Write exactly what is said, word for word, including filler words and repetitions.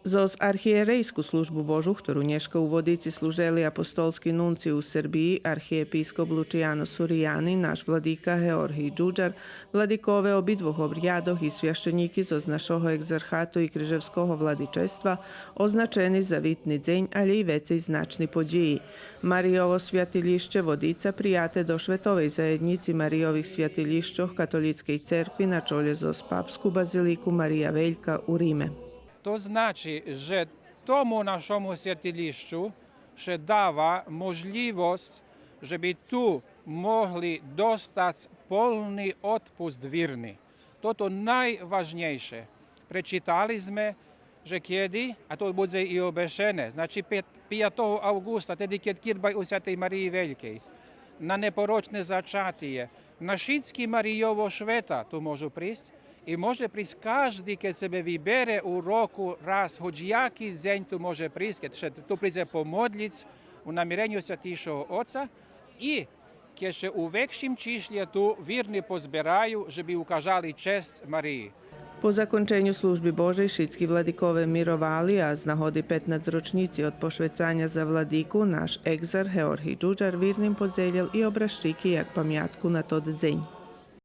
Зоз архиєрейску Службу Божу, хтору нєшка у Водици служели апостолски нунций у Сербиї, архиєпископ Лучияно Сурияни, наш владика Георгий Джуджар, владикове обидвох обрядох и священїки зоз нашого екзархату и Крижевского владичества, означени за витни дзень, алє и вецей значни подїї. Мариєво святилїще Водица прияте до Шветовей заєднїци Мариєвих святилїщох католїцкей церкви на чолє зоз папску базилику Мария Велька у Риме. То значи же тому нашому святилїщу ше дава можлївосц же би ту могли достац полни одпуск вирни. Тото найважнєйше. Пречитали зме же кеди, а то будзе и обешене, значи пет-, пятого авґуста, теди кед кирбай у Святей Мариї Велькей, на непорочне зачатиє, на шицки Мариєво швета ту можу присц, и може присц кажди кед себе вибере у року раз, гоч яки дзень ту може присц, кед ше ту придзе помодлїц у намиреню Святейшого Оца, и кед ше у векшим чишлє ту вирни позбераю, же би укажали чесц Мариї. По законченю Служби Божей шицки владикове мировали, а з нагоди петнацрочнїци од пошвецаня за владику наш екзарх Георгий Джуджар вирним подзелєл и образчики як памятку на тот дзень.